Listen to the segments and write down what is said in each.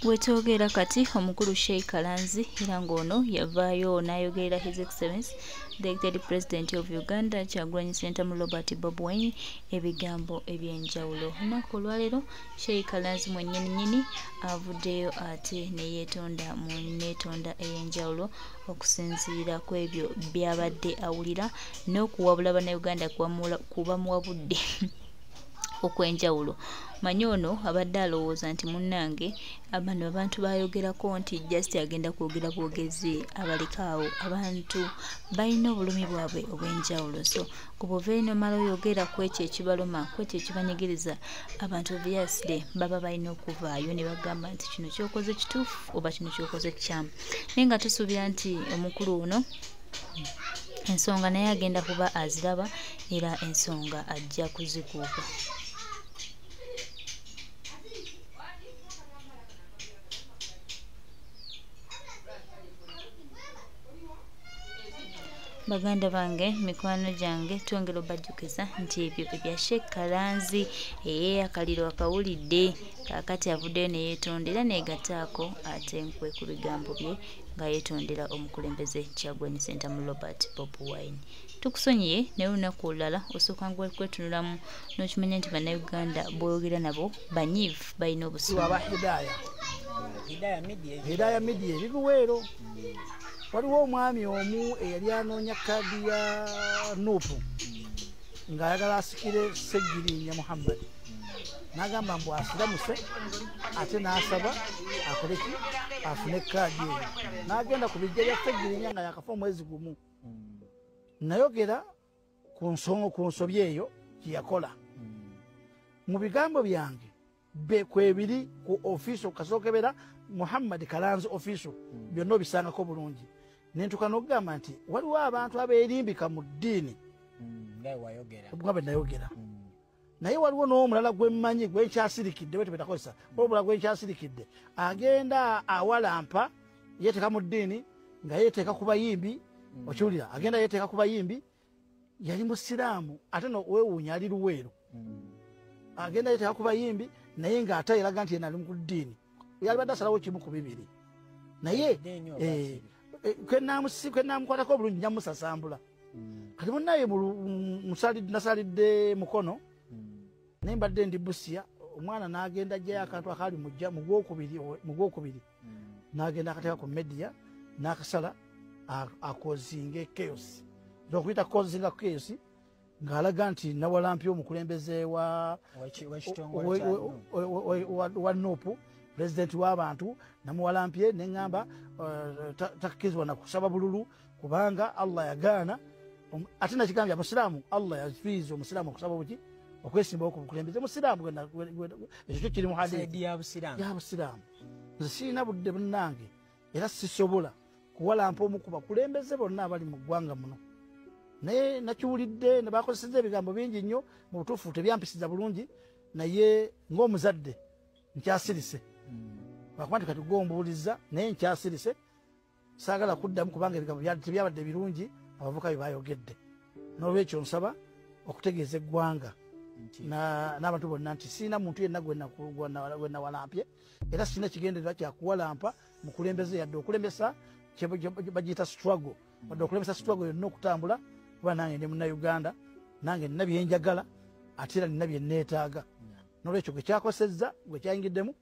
Wetwogera kati omukulu Sheikh Kalanzi era ng'ono yavaayo n'ayogerera His Excellency the Elected President of Uganda Kyagulanyi Ssentamu Robert Bobi Wine ebigambo eby'enjawulo. Olunaku olwaleero Sheikh Kalanzi mwennyininyini avuddeyo ate ne yeetonda mu neetonda ey'enjawulo okusinziira ku ebyo by'abadde awulira n'okuwabula Bannayuganda ku bamuwabudde okw'enjawulo. Manyi ono abadde alowooza nti munnange bano abantu bayogerako nti just agenda kwogera bwogezi abalekaawo, abantu balina obulumi bwabwe obw'enjawulo. So kuba oveeyo n'omala oyogera ku ekyo ekibaluma, ku ekyo ekibanyigiriza, abantu obviously baba balina okuvaayo ne bagamba nti kino ky'okoze kituufu oba kino ky'okoze kikyamu. Naye nga tusuubira nti omukulu ono ensonga naye agenda kuba aziraba era ensonga ajja kuzikuuka. Baganda bange, mikwano gyange, twongera obajjukiza nti ebyo ebya Sheikh Kalanzi akaliro akawulidde kaakati avuddeyo ne yeetonda era neegattaako ate nkwe ku bigambo bye nga yeetondera omukulembeze Kyagulanyi Ssentamu Robert Bobi Wine. Tukusonyiye naye olunaku olulala osooka kwetunulamu n'okimanya nti Bannayuganda bw'oyogera nabo banyiivu, balina obusungu. Hidaya Media eri Luweero. Waliwo omwami omu eyali anoonya kaadi ya NUP ng'ayagala asikire Ssegirinya Muhammad, n'agamba mbu asiramuse ate n'asaba akole ki, afune kaadi eyo. N'agenda ku bijja bya Ssegirinya nga yakafa omwezi gumu. Nayogera ku nsobi eyo gye yakola. Mu bigambo byange kwebiri ku official kasookebera Muhammad Kalanzi official byonna obisangako bulungi. Ne ntuuka n'okugamba nti waliwo abantu abeerimbika mu ddiini nga bwe nayogera, naye waliwo n'omulala gwe mmanyi gwe nkyasirikidde, bwe tebetakozesa omulala gwe nkyasirikidde agenda awalampa yeeteeka mu ddiini nga yeeteeka ku bayimbi. Okiwulira, agenda yeeteeka ku bayimbi, yali musiraamu ate no weewuunya ali Luweero, agenda yeeteeka ku bayimbi naye ng'ate eraga nti yena ali mu ddiini. Yalibadde asalawo kimu ku bibiri, naye kwe naamukwatako obulungi njamusasambula. Kati munnaye nasalidde mukono naye mbadde ndi Busia, omwana n'agenda ajjayo akantu akaali mujja mu gwokubiri n'agenda akateeka ku media n'akasala acausinga chaos, okuyita causinga chaos, ng'alaga nti nawalampye omukulembeze wa NUP, pulezidenti w'abantu, namuwalampye neŋŋamba takkirizibwa nakusaba bululu kubanga Allah yagaana. Ate nakigambye abasiraamu, Allah yafiiza omusiraamu okusaba buki, okwesimbawo ku bukulembeze musiraamu. Ekyo kyo kiri mu hadithi ya busiraamu. Nze sirina budde munnange era sisobola kuwalampa omu ku bakulembeze bonna abali mu ggwanga muno, naye nakiwulidde ne bakozesezza ebigambo bingi nnyo, mu butuufu tebyampisiza bulungi, naye ng'omuzadde nkyasirise lwakuba nti kati gwombuuliza, naye nkyasirise, saagala kuddamu kubanga ebigambo tebyabadde birungi abavuka bye bayogedde. N'olwekyo nsaba okutegeeza eggwanga n'abantu bonna nti sirina muntu yenna gwe nawalampye era sirina kigendererwa kyakuwalampa mukulembeze, yadde okulemesa bagiyita struggle, wadde okulemesa struggle yonna okutambula, kuba nange ndi Munnayuganda, nange nina byenjagala ate era nina byenneetaaga. N'olwekyo gwe kyakosezza, gwe kyayingiddemu,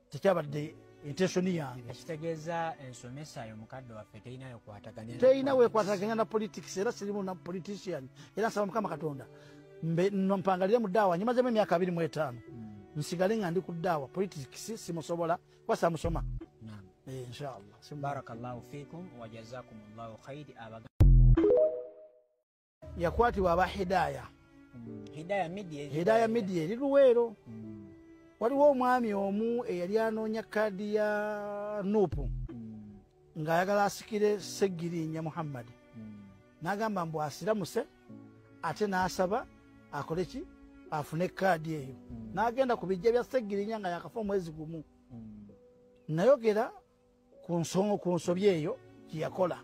tekyabadde intention yange. Ekitegeeza ensomesa yo mukadde waffe terinayo kwataganya, terina weekwataganya na politics, era sirimu na politician. Era nsaba Mukama Katonda mpangalire mu ddaawa, nyimazemu emyaka 25, nsigale nga ndi ku ddaawa. Politics simusobola kuba samusoma. Inshallah. Barakallahu fikum wa jazakumullahu khair. Yakwatibwa aba Hidaya. Hidaya Media. Hidaya Media eri Luweero. Waliwo omwami omu eyali anoonya kaadi ya NUP ng'ayagala asikire Ssegirinya Muhammad, n'agamba mbu asiramuse ate n'asaba akole ki, afune kaadi eyo. N'agenda ku bijja bya Ssegirinya nga yakafa omwezi gumu. Nayogera ku nsobi eyo gye yakola.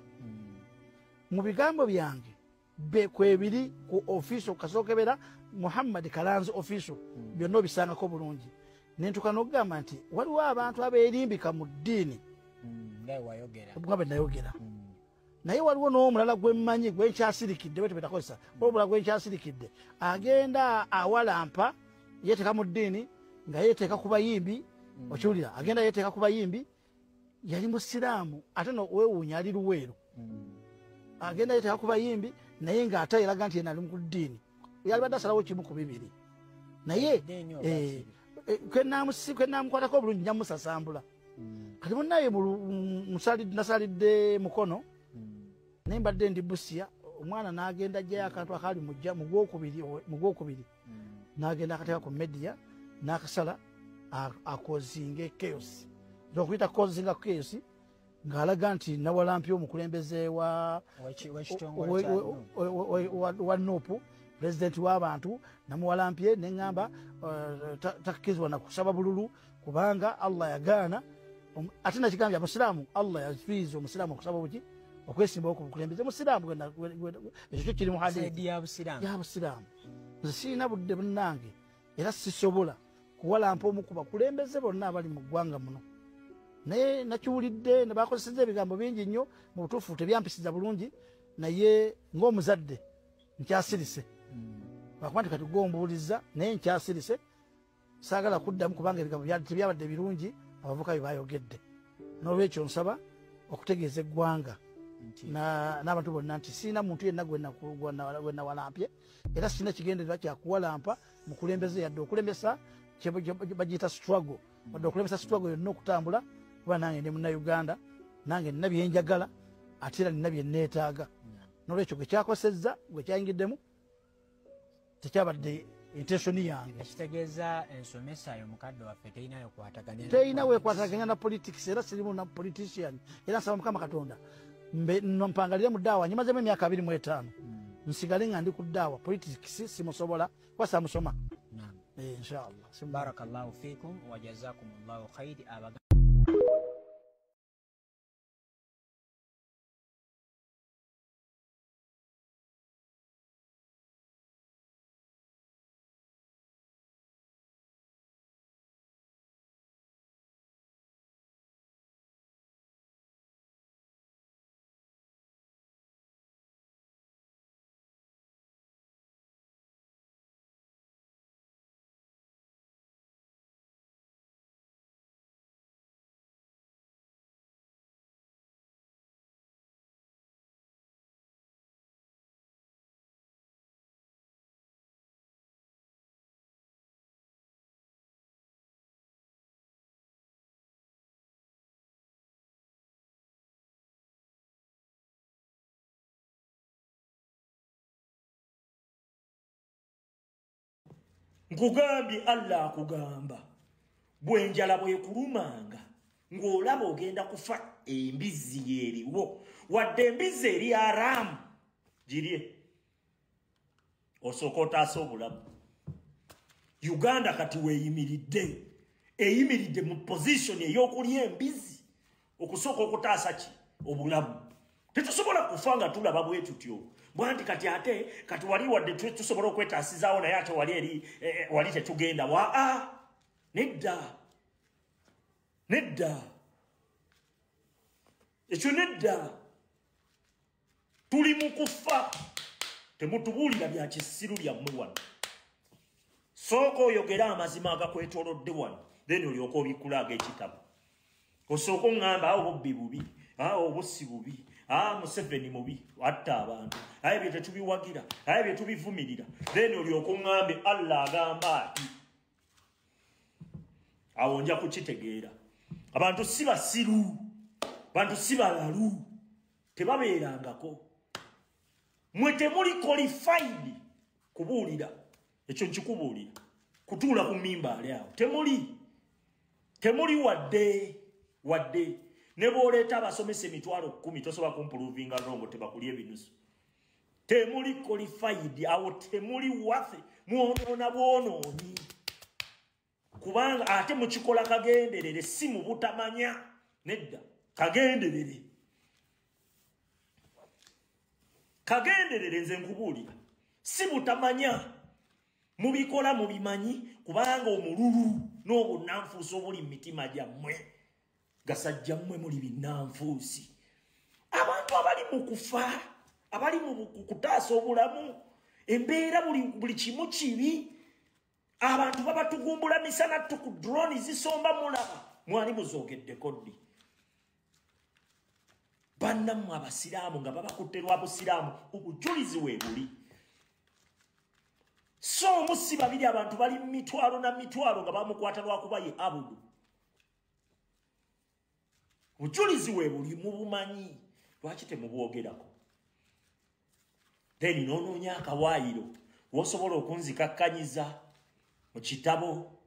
Mu bigambo byange kwebiri ku official kasookebera Muhammad Kalanzi official byonna obisangako bulungi. Nentuka n'okugamba nti waliwo abantu abeerimbika mu ddiini nga bwe nayogera. Naye waliwo n'omulala gwe mmanyi gwe nkyasirikidde bwe tubetakozesa omulala gwe nkyasirikidde agenda awalampa yeeteeka mu ddiini nga yeeteeka ku bayimbi. Okiwulira, agenda yeeteeka ku bayimbi, yali musiraamu ate no weewuunya ali Luweero. Agenda yeeteeka ku bayimbi naye ng'ate eraga nti yena ali mu ddiini. Yalibadde asalawo kimu ku bibiri, naye kwe naamukwatako obulungi njamusasambula. Kati munnaye nasalidde mukono naye mbadde ndi Busia, omwana n'agenda ajjayo akantu akaali mu gwokubiri n'agenda akateeka ku media n'akasala akozinga chaos. Okuyita kozinga chaos ng'alaga nti nawalampye omukulembeze wa NUP, pulezidenti w'abantu, namuwalampye neŋŋamba takkirizibwa na kusaba bululu kubanga Allah yagaana. Ate nakigambye abasiraamu, Allah yafiiza omusiraamu okusaba buki okwesimbawo ku bukulembeze. Musiraamu ekyo kyo kiri mu hadithi ya Busiraamu. Nze sirina budde munnange era sisobola kuwalampa omu ku bakulembeze bonna abali mu ggwanga muno. Naye nakiwulidde ne bakozesezza ebigambo bingi nnyo, mu butuufu tebyampisiza bulungi, naye ng'omuzadde nkyasirise. Lwakuba nti kati gw'ombuulizza naye nkyasirise, saagala kuddamu kubanga ebigambo tebyabadde birungi abavubuka bye bayogedde. N'olwekyo nsaba okutegeeza eggwanga n'abantu bonna nti sirina muntu yenna gwe nawalampye era sirina kigendererwa kya kuwalampa mukulembeze yadde okulembesa bagiyita struggle, wadde okulembesa struggle yonna okutambula, kuba nange ndi Munnayuganda, nange nina bye njagala ate era nina bye neetaaga. N'olwekyo gwe kyakosezza gwe kyayingiddemu tekyabadde intention yange. Ekitegeeza ensomesa yo mukadde waffe terina wekwataganya, terina wekwataganya na politics, era sirimu na politician. Era nsaba Mukama Katonda mpangalire mu ddaawa, nyimazemu emyaka 25 nsigale nga ndi ku ddaawa. Politics simusobola kuba saamusoma. Inshallah. Barakallahu fikum wa jazakumullahu khair. Nkugambye Allah akugamba bwenjala bwekulumanga ng'olaba ogenda kufa embizzi yeeriwo, wadde embizzi eri haramu girye osooka otaasa obulamu. Uganda kati weeyimiridde, eyimiridde mu position ey'okulya embizzi okusooka okutaasa ki obulamu. Tetusobola kufa nga tulaba bwe tutyo. Bwanti kati ate kati wali wadde tusobola okwetaasizaawo naye ate wali eri wali tetugenda wa nedda nedda ekyo nedda. Tuli mu kufa, temutubuulira bya kisiru byammwe wano. Sooka oyogere amazima agakwetoolodde wano, then olyoke obikkula ag'ekitabo. Osooka oŋŋamba awo bubbi bubi, awo obussi bubi, Museveni mubi, atta abantu, aye bye tetubiwagira, aye bye tubivumirira. Then olyoke oŋŋambe Allah agamba ati. Awo nja kukitegeera. Abantu si basiru, abantu si balalu, tebabeerangako. Mwe temuli qualified kubuulira, ekyo nkikubuulira, kutuula ku mimbaale awo. Temuli wadde wadde. Ne bw'oleeta abasomesa 10,000 tosobola kumpuruvinga wrong tebakulya ebinusu. Temuli qualified awo, temuli waffe, mwonoona bwonoonyi. Kubanga ate mukikola kagenderere, si mu butamanya, nedda, kagenderere. Kagenderere nze nkubuulira, si butamanya. Mubikola mubimanyi kubanga omululu n'obunnanfuusi obuli mu mitima gyammwe. Gasajja mmwe muli binnanfuusi. Abantu abali mu kufa, abali mu kutaasa obulamu, embeera buli kimu kibi. Abantu babatugumbula misana tuku, drone zisomba mulaba. Mwali muzoogeddeko ddi? Bannammwe abasiraamu nga babakutte lwa busiraamu, obujulizi weebuli. So omu si babiri, abantu bali mitwalo na mitwalo nga bamukwata lwakuba ye Abudu. Obujulizi weebuli mubumanyi, lwaki temubwogerako? Then n'onoonya akawaayiro w'osobola okunzikakkanyiza mu kitabo.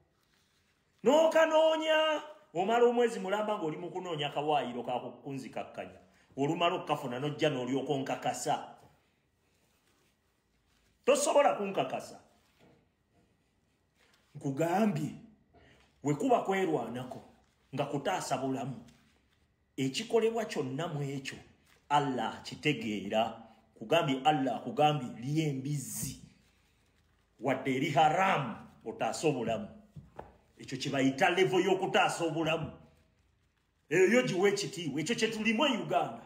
N'okanoonya, omala omwezi mulamba ng'oli mu kunoonya akawaayiro ka kunzikakkanya. Olumala okukafuna n'ojja n'olyoka onkakasa. Tosobola kunkakasa. Nkugambye, we kuba kwerwanako nga kutaasa bulamu, ekikolebwa kyonna mu ekyo Allah kitegeera. Kugambye Allah akugambye lya embizzi wadde eri haramu otaasa obulamu. Ekyo kye bayita level y'okutaasa obulamu. Eyo yo giwe ekitiibwa. Ekyo kye tulimu e Uganda.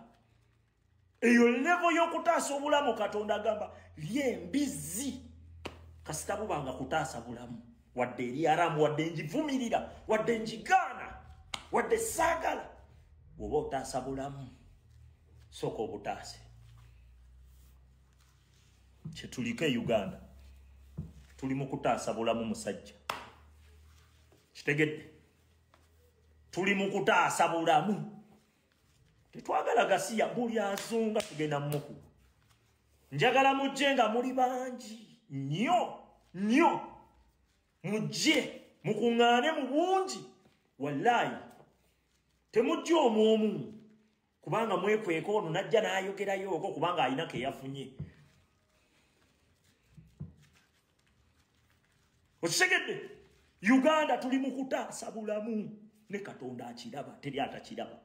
Eyo level y'okutaasa obulamu. Katonda agamba lya embizzi kasita bubanga kutaasa bulamu, wadde eri haramu, wadde ngivumirira, wadde ngigaana, wadde saagala. Bw'oba otaasa bulamu, sooka obutaase. Kye tuliko e Uganda, tuli mu kutaasa bulamu musajja. Kitegedde? Tuli mu kutaasa bulamu. Tetwagala gasiya, buli azunga tugenda mmuku. Njagala mujje nga muli bangi nnyo nnyo. Mujje mukuŋŋaane mu bungi. Wallayi temujje omu omu, kubanga mwekweka ono najja n'ayogerayo okwo kubanga alina ke yafunye. Okitegedde? Uganda tuli mu kutaasa bulamu, ne Katonda akiraba, teri atakiraba.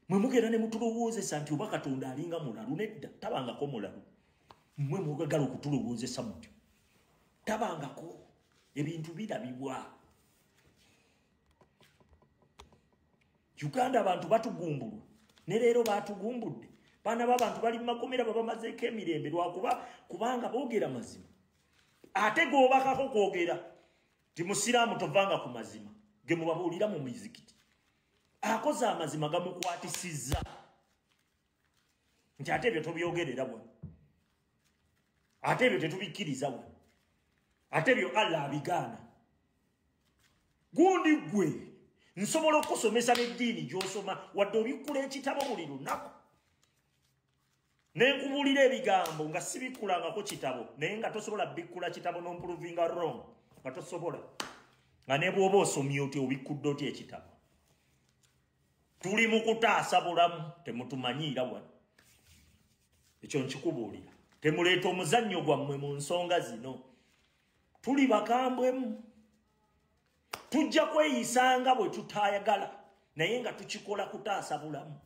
Mwe mugenda ne mutulowoozesa nti oba Katonda alinga mulalu. Nedda, tabangako mulalu. Mmwe mwagala okutulowoozesa mutyo. Tabangako. Ebintu birabibwa. Uganda abantu batugumbulwa. Ne leero batugumbudde. Baana b'abantu bali mu makomera babamazeeko emirembe lwakuba kubanga boogera mazima. Ate g'obakako kwogera ti musiraamu tovanga ku mazima ge mubabuulira mu mizikiti. Akoze amazima gamukwatisizza nti ate ebyo tobyogerera wano, ate ebyo tetubikkiriza wano, ate ebyo Allah abigaana. Gundi ggwe nsobola okusomesa n'eddiini gy'osoma wadde obikkula ekitabo buli lunaku. Nenkubuulira ebigambo nga sibikkulangako kitabo, naye nga tosobola bikkula kitabo n'omprovinga wrong, nga tosobola. Nga ne bw'oba osomye otya obikkudde otya ekitabo. Tuli mu kutaasa bulamu, temutumanyiira wano. Ekyo nkikubuulira. Temuleeta omuzannyo gwammwe mu nsonga zino. Tuli bakambwemu. Tujja kweyisanga bwe tutayagala, naye nga tukikola kutaasa bulamu.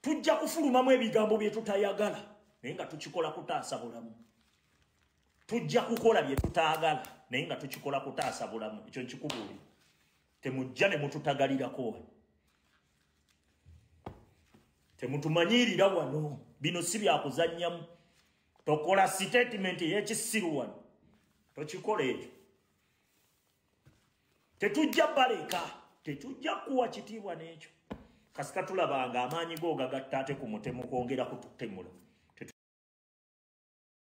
Tujja kufulumamu ebigambo bye tutayagala, naye nga tukikola kutaasa bulamu. Tujja kukola bye tutaagala, naye nga tukikola kutaasa bulamu. Ekyo nkikubuulira. Temujja ne mututagalirako wano. Temutumanyirira wano. Bino si bya kuzannyamu. Tokola statement ey'ekisiru wano. Tokikola ekyo. Tetujja baleka, tetujja kuwa kitiibwa n'ekyo. Kasita tulabanga amaanyi go gagatta ate ku mutemu kwongera kututemula.